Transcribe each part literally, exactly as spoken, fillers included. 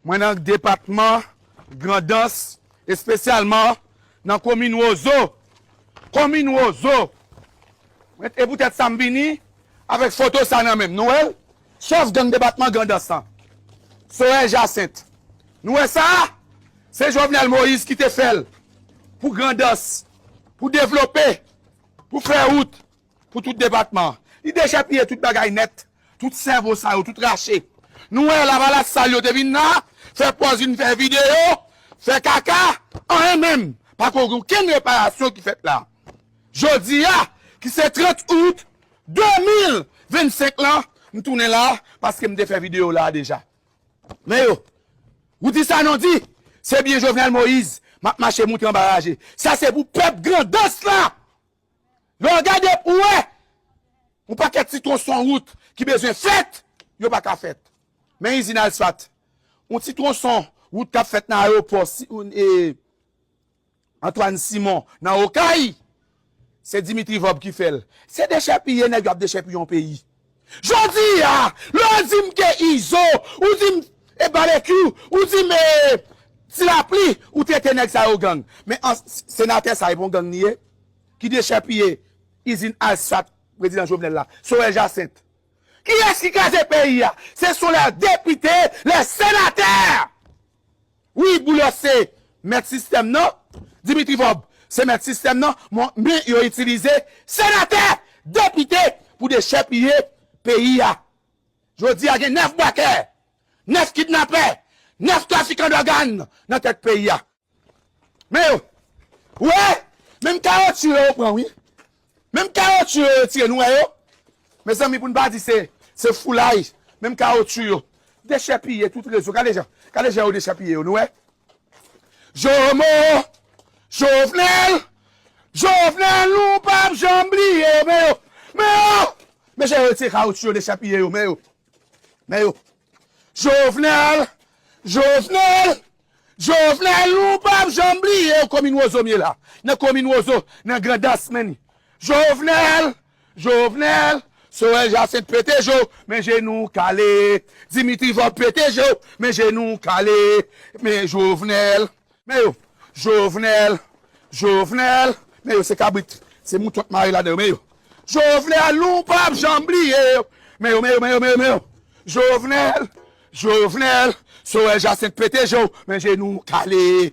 Mwen nan depatman Grandans, espesyalman nan komin Wozo. Komin Wozo. E poutèt sa m vini avèk foto sa nan men m. Nou wè l? Chèf gang depatman Grandans lan. Sorel Jacinthe. Nou wè sa? Se Jovenel Moïse ki te fè l pou Grandans, pou devlope, pou fè wout, pou tout depatman an. Li dechèpiye tout bagay nèt. Tout sèvo sa yo, tout rache. Nou wè Lavalas sal yo te vin la, fè pòz vin fè videyo, fè kaka, anyen menm. Pako gen okenn reparasyon ki fèt la. Jodi a, ki se trant out de mil vennsenk lan, m tounen la, paske m te fè videyo la deja. Men yo, ou di sa non di, se byen Jovenel Moïse, m ap mache moute anba raje. Sa se pou pèp Grandans la! Lè w gade pou wè, yon pakèt ti twonson wout ki bezwen fèt, yo pa ka fèt. Men izin asfalt. Yon ti twonson wout k ap fèt nan ayewopò, si, e, Antoine Simon, nan Okay, se Dimitri Vorbe ki fè l. Se dechèpiye nèg yo ap dechèpiye yon peyi. Jodi a, lè w di m ke Izo, ou di m e Babekyou, ou di m e Ti Lapli, ou trete nèg sa yo gang. Men an, senatè sa e pa yon gang li ye, ki dechèpiye izin asfalt prezidan Jovenel la. Sorel Jacinthe. Kiyès ki kraze peyi a? Ce sont les députés, les sénateurs. Wi, Boulos se mèt sistèm nan, Dimitri Vorbe se mèt sistèm nan, men yo itilize senatè, depite pou dechèpiye peyi a. Jodi a gen nèf bwakè, nèf kidnapè, nèf trafikan dògàn nan tèt peyi a. Men yo, wè, menm kawotchou yo pran wi. Menm kawotchou yo retire, nou wè yo. Mezanmi, pou n pa di se, se foulay, menm kawotchou yo. Dechèpiye tout rezo. Gade jan, gade jan yo dechèpiye yo, nou wè. Jomo, Jovenel, Jovenel, nou p ap janm bliye yo, men yo, men yo. Men jan yo retire kawotchou yo, dechèpiye yo, men yo. Men yo. Jovenel, Jovenel, Jovenel, nou p ap janm bliye yo, komin Wozo m ye la. Nan komin Wozo, nan Grandans, men ni. Jovenel, Jovenel, Sorel Jacinthe pete je w, men jenou w kale. Dimitri Vorbe pete je w, men jenou w kale. Men Jovenel, men yo, Jovenel, Jovenel, men yo se kabrit, se mouton k mare ladan yo, men yo. Jovenel, nou p ap janm bliye yo. Men yo, men yo, men yo, men yo, men yo. Jovenel, Jovenel, Sorel Jacinthe pete je w, men jenou w kale.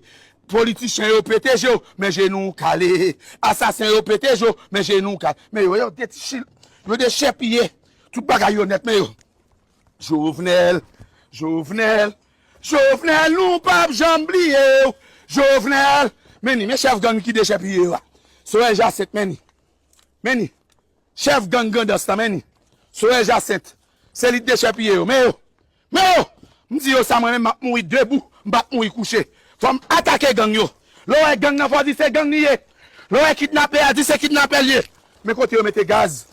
Politichen yo pete je w, men jenou w kale. Asasen yo pete je w, men jenou w kale. Men yo, yo dechèpiye. Yo dechèpiye. Tout bagay yo nèt, men yo. Jovenel, Jovenel, Jovenel, nou p ap janm bliye w. Jovenel, men ni, men chèf gang ki dechèpiye yo a. Sorel Jacinthe, men ni. Men ni. Chèf gang Grandans lan, men ni. Sorel Jacinthe. Se li k dechèpiye yo. Men yo. Men yo. M di yo sa mwen menm, m ap mouri debou. M p ap mouri kouche. Fò m atake gang yo. Lè w wè gang nan, fò w di se gang li ye. Lè w wè kidnapè a, di se kidnapè l ye. Men kote yo mete gaz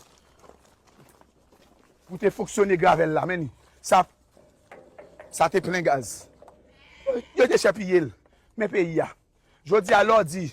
pou te fonksyone gravèl la, men ni. Sa, sa te plen gaz. Yo dechèpiye l. Men peyi a. Jodi a, lè w di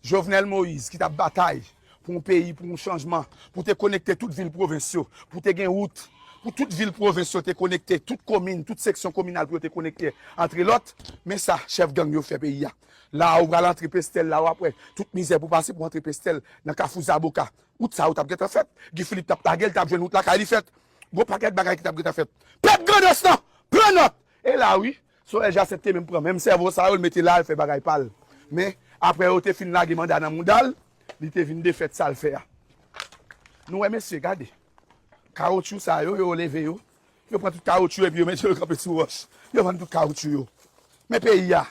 Jovenel Moïse ki t ap batay pou yon peyi, pou yon chanjman, pou te konekte tout vil pwovens yo, pou te gen wout, pou tout vil pwovens yo te konekte, tout komin, tout seksyon kominal pou yo te konekte antre lòt, men sa chèf gang yo fè peyi a. La a, ou pral antre Pestèl la, w ap wè tout mizè pou pase pou antre Pestèl nan Kafou Zaboka. Wout sa yo t ap gentan fèt. Guy Philippe t ap lage l, t ap jwenn wout lakay li fèt. Gon pakèt bagay ki t ap gentan fèt. Pèp Grandans lan, pran nòt! E la wi, Sorel Jacinthe te menm pran menm sèvo sa yo, l mete la, l fè bagay pa l. Men, apre yo te fin lage manda nan mouda l, li te vin defèt sa l fè a. Nou wè mesye, gade. Kawotchou sa yo, yo leve yo. Yo pran tout kawotchou epi yo mete yo kanpe sou wòch. Yo vann tout kawotchou yo. Men peyi a.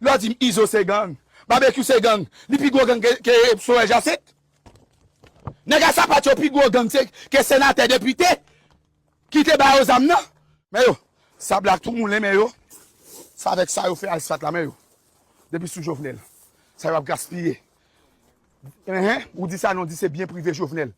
Lè w di m Izo se gang, Babekyou se gang, li pi gwo gang ke, ke Sorel Jacinthe. Nèg a sapat yo pi gwo gang se, ke senatè, depite ki te ba yo zam nan. Men yo, sab la tou moulen, men yo. Sa avèk sa yo fè asfalt la, men yo. Depi sou Jovenel. Sa yo ap gaspiye. Enhen, ou di sa non, di se byen prive Jovenel.